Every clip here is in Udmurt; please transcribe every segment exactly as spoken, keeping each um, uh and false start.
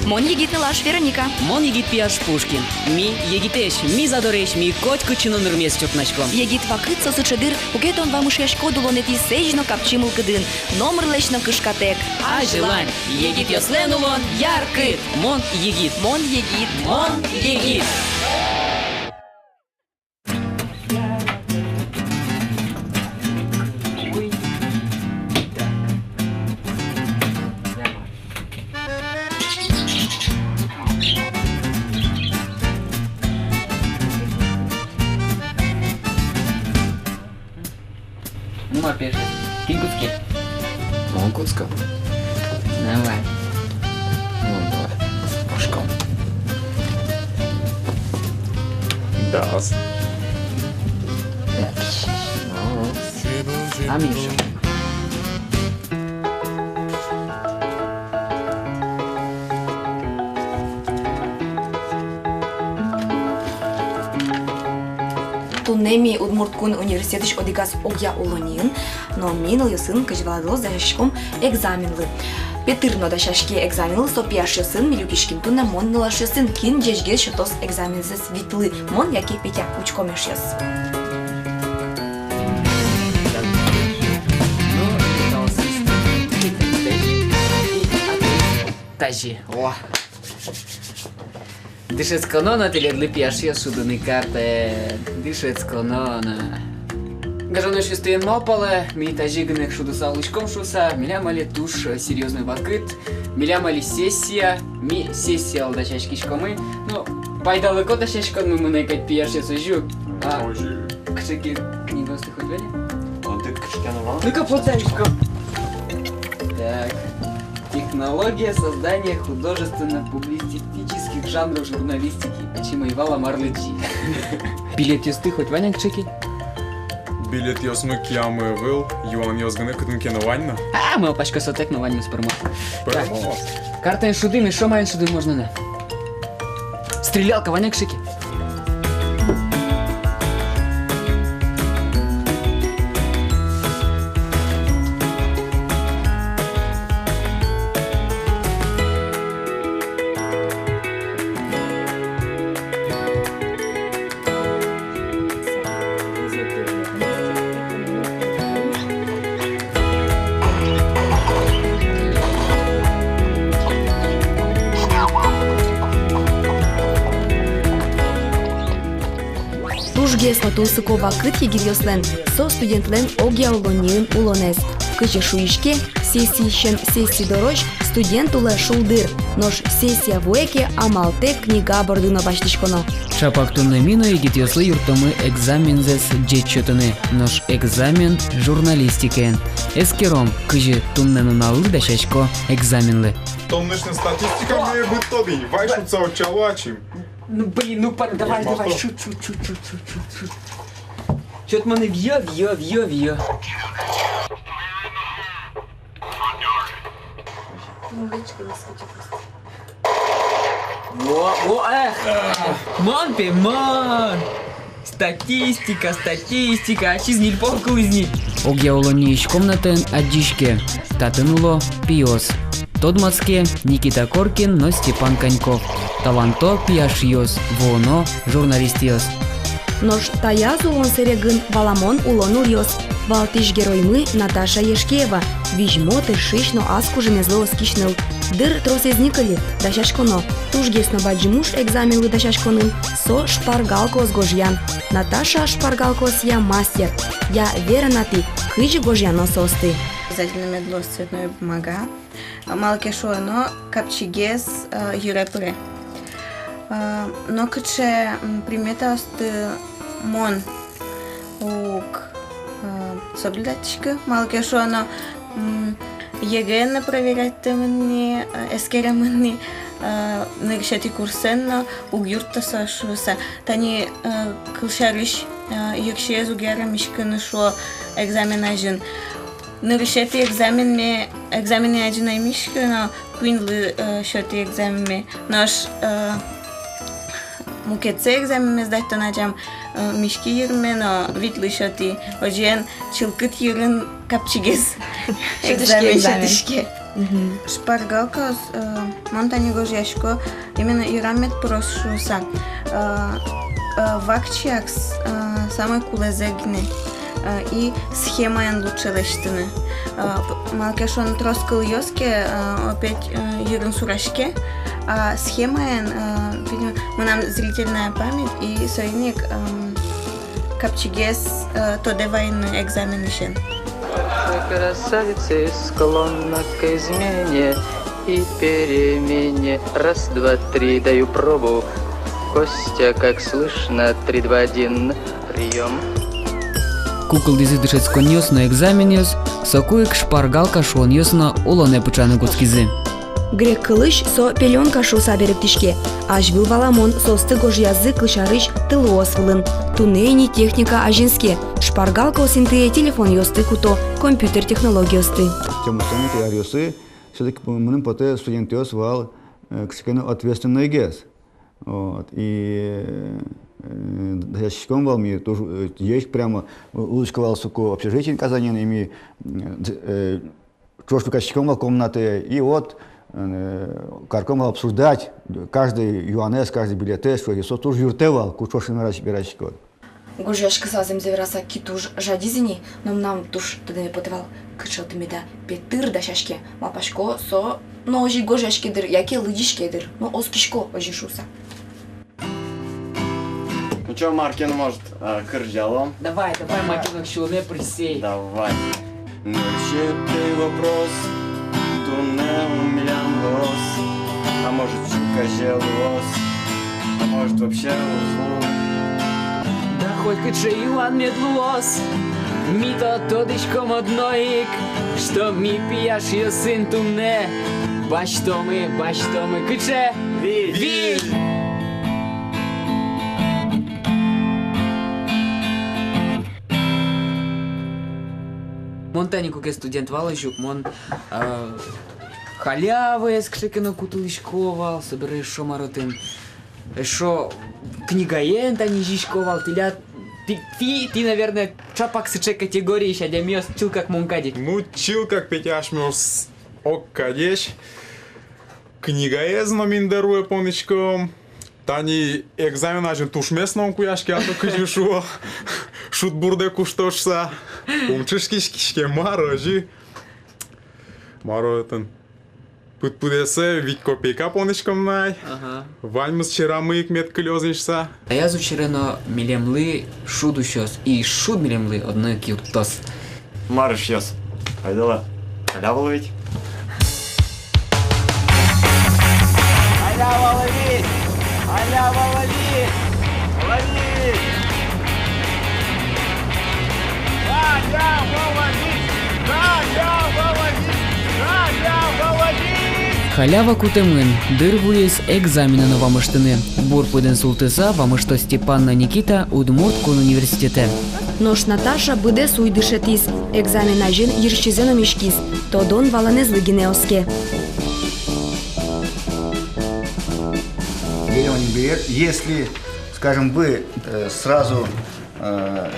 Мон егит нылаш Вероника. Мон егит пияш Пушкин. Ми егитэсь, ми задоресь, ми котькытчы но нырмес чуртнаськом. Егит вакыт со сыӵе дыр, куке тон вамышъяськод улонэтӥ сэзь но капчи мылкыдын, номырлэсь но кышкатэк. Азьлань, егитъёслэн улон яркыт. Мон егит. Мон егит. Мон егит. Ну, ма, пе, кин кутске? Мон кутско. Давай. Ну, давай. Пушком. Дас. А Миша? Туннэ ми Удмурт кун университетысь одӥгаз огъя улонниын, но ми нылъёсын, кызьы валалоз, дасяськом экзаменлы. Петыр но дасяське экзаменлы, со пияшъёсын, ми люкиським туннэ мон нылашъёсын, кин ӟечгес сётоз экзамензэс витьлы, мон яке Петя, учком, эшъёс. Тазьы. О. Дышетсконо на тӥледлы, пияшъёс, шудыны картаен. Дышетсконо на. Гажано эшъёс, тӥ эн малпалэ, ми тазьы гинэ шудыса улӥськом шуыса, милям али туж серьёзной вакыт. Милям али сессия, ми сессиялы дасяськиськомы. Ну, пайдалыко дасяськонмы мынэ кадь, пияшъёс, озьы-а? Озьы. Кыӵе ке книгаосты хоть вал-а? Одӥг кышкано вал. Ну-ка, потсаськом. Так. Технология создания художественно-публицистических жанров журналистики. Ачим ӧй вала, мар лыдӟи. Билетъёсты хоть вань-а кыӵе ке? Билетъёсмы киямы ӧвӧл, юанъёс гинэ кытын ке но вань на. А, малпасько, сотэк но ваньмыз пӧрмоз. Пӧрмоз. Так. Картаен шудӥм, эшшо маин шудыны можно на. Стрелялка вань-а кыӵе ке? Тужгес но тунсыко вакыт егитъёслэн — со студентлэн огъя улонниын улонэз. Кызьы шуиське, сессиысен сессия дорозь студент улэ шулдыр, нош сессия вуэ ке, амалтэк книга борды но басьтӥськоно. Ӵапак туннэ ми но егитъёслы юрттомы экзамензэс ӟеч сётыны, нош экзамен журналистикаен. Эскером, кызьы туннэ нуналлы дасясько экзаменлы. Тон нычны статистикамы быдтод ини, вай шутса утчало ачим. Ну, блин, ну, пар-, давай, давай, шут, шут, шут. Чё-то мон виё, виё, виё, виё. Во, во, эх! Мон пе, мон! Статистика, статистика, ачиз ньыль пол кылӥз ни. Огъя улонниысь комнатаын адӟиське: татын уло пиос. Тодматске Никита Коркин но Степан Коньков. Таланто пияшъёс, вуоно журналистъёс. Нош таяз улон сэрегын валамон улон нылъёс. Валтӥсь героймы Наташа Ешкеева, визьмо, тыршись но ас кужымезлы оскись ныл. Дыр тросэз ни кыльы, дасяськоно. Тужгес но бадӟым уж экзаменлы дасяськонын — со шпаргалкаос гожъян. Наташа шпаргалкаосъя мастер. Я, вера на тӥ, кызьы гожъяно соосты. Обязательно мед луоз цветной бумага. Малы ке шуоно, капчигес, э, йыре пыре. Э, но кыӵе, м, приметаосты мон уг, э, соблюдатьтӥськы, малы ке шуоно, м, ЕГЭ-ен но проверятьтэмын ни, э, эскеремын ни, э, нырысетӥ курсэн но уг юртто со шуыса. Тани, э, кылсярысь, э, йырсиез уг яра миськыны шуо экзамен азьын. Нырысетӥ экзаменме, экзамен азьын ӧй миськы но, куиньлы, э, сётӥ экзаменме. Нош, э, мукетсэ экзаменме сдать-тон азям, э, миськи йырме но витьлы сётӥ. Озьыен, чылкыт йырын капчигес экзамен сётӥське. Мгм. Шпаргалкаос, э, мон тани гожъясько именно йырам мед пыроз шуыса. Э, э, вакчияк с-, э, самой кулэзэ гинэ. Э, и схемаен лучше лэсьтыны. Э, п-, малы ке шуоно, трос кылъёс ке, э, опять, э, йырын сураське, а схемаен, э, видимо, мынам зрительная память, и соин ик, эм, капчигес, э, тодэ вайыны экзаменысен. Красавица склонна к измене и перемене. Раз, два, три, даю пробу. Костя, как слышно, три, два, один, приём. Ку кылдӥзы дышетсконъёс но экзаменъёс, соку ик шпаргалка шуонъёс но улонэ пыӵаны кутскизы. Грек кылысь со пелёнка шуыса берыктӥське. Азьвыл валамон, соосты гожъязы кылсярысь тылыос вылын. Туннэ ини техника азинске. Шпаргалкаос интые телефонъёсты куто, компьютер технологиосты. Тем самым аръёсы всё-таки мыным потэ, студентъёс вал, э, кыӵе ке но ответственнойгес. Вот. И, э, дасяськиськом вал ми туж, э, ӟеч прямо у-, улӥсько вал соку общежитиын Казаньын, и ми, э, д-, э, ӵош люкаськиськом вал комнатае, и вот, э, карком вал обсуждать каждый юанэз, каждый билетэз, что и со туж юрттэ вал, ку ӵош верась-, вераськиськод. Гожъяськыса, зэмзэ вераса, ки туж жадиз ини, но мынам туж тодэме потэ вал, кыӵе отын меда пе тыр дасяське. Малпасько, со но озьы гожъяське дыр, яке лыдӟиське дыр, но оскисько озьы шуыса. Ну чё, мар ке но, может, э, кырӟалом? Давай, давай, макинок сюлме присей. Давай. Нырысетӥ вопрос туннэ ум милям луоз. А может, ӵуказе луоз, а может, вообще уз лу. Да хоть кыӵе юан мед луоз, ми то тодӥськом одно ик, что ми пияшъёсын туннэ басьтомы, басьтомы кыӵе? Виль! Виль! Мон тани куке студент вал озьы ук, мон, а, халяваез кыӵе ке но кутылӥсько вал, собере эшшо мар отын, эшшо книгаен тани изисько вал. Тӥляд, тӥ, тӥ, тӥ, наверное, ӵапак сыӵе категориысь адямиос, чылкак мон кадь ик. Ну, чылкак, Петя, асьмеос ог кадесь. Книгаез но миндэрэ понӥськом. Тани экзамен азьын тушмес но ум куяське, а то кызьы шуо, шуд бурдэ куштоз шуса. Ум чышкиськиське, мар озьы. Мар отын. Пыдпыдэсэ вить копейка понӥськом на ай. Ага. Ваньмыз сьӧрамы ик мед кылёз ини шуса. Таяз учыре но милемлы шуд усёз, и шуд милемлы одно ик юрттоз. Мар, эшъёс, айдолэ, халява ловить. Халява ловить! Халява ловить! Ловить! Халява ловить! Халява ловить! Халява ловить! Халява кутэмын, дыр вуиз экзаменэ но вамыштыны. Бур пыдын султыса, вамышто Степан но Никита Удмурт кун университетэ. Нош Наташа быдэс уй дышетӥз, экзамен азьын йырсизэ но миськиз, тодон-валанэзлы гинэ оске. Берём билет. Если, скажем, вы, э, сразу, э,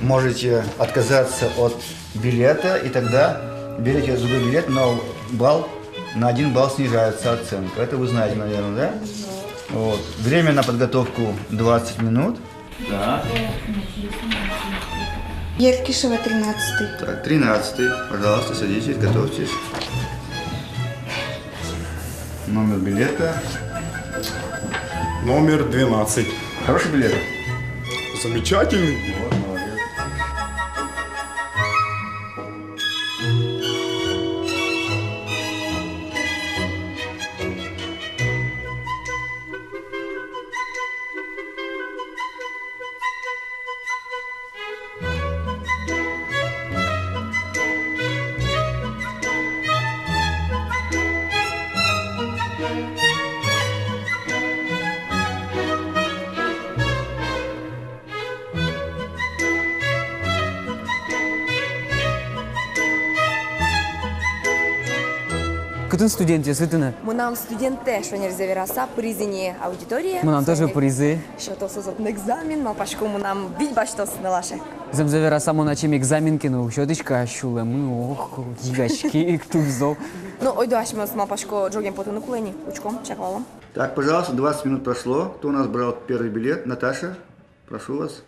можете отказаться от билета, и тогда берёте другой билет, но балл, на один балл снижается оценка. Это вы знаете, наверное, да? Вот. Время на подготовку двадцать минут. Да. Еркишева, тринадцатый. Так, тринадцатый. Пожалуйста, садитесь, готовьтесь. Номер билета? Номер двенадцать. Хороший билет? Замечательный. Вот, молодец. Тын студентъёсты тынад? Мынам студентэ, шонерзэ вераса, пыриз ини аудиторие. Мынам тоже пыриз. Сётоз отын экзамен, малпасько, мынам вить басьтоз нылаше. Зэмзэ вераса, мон ачим экзамен ке но уг сётӥськы, а сюлэмы, ох, йыгаське ик тубзо. Ну, ойдо асьмеос, малпасько, ӝоген потыны кулэ ни, учком, чаклалом. Так, пожалуйста, двадцать минут прошло. Кто у нас брал первый билет? Наташа, прошу вас.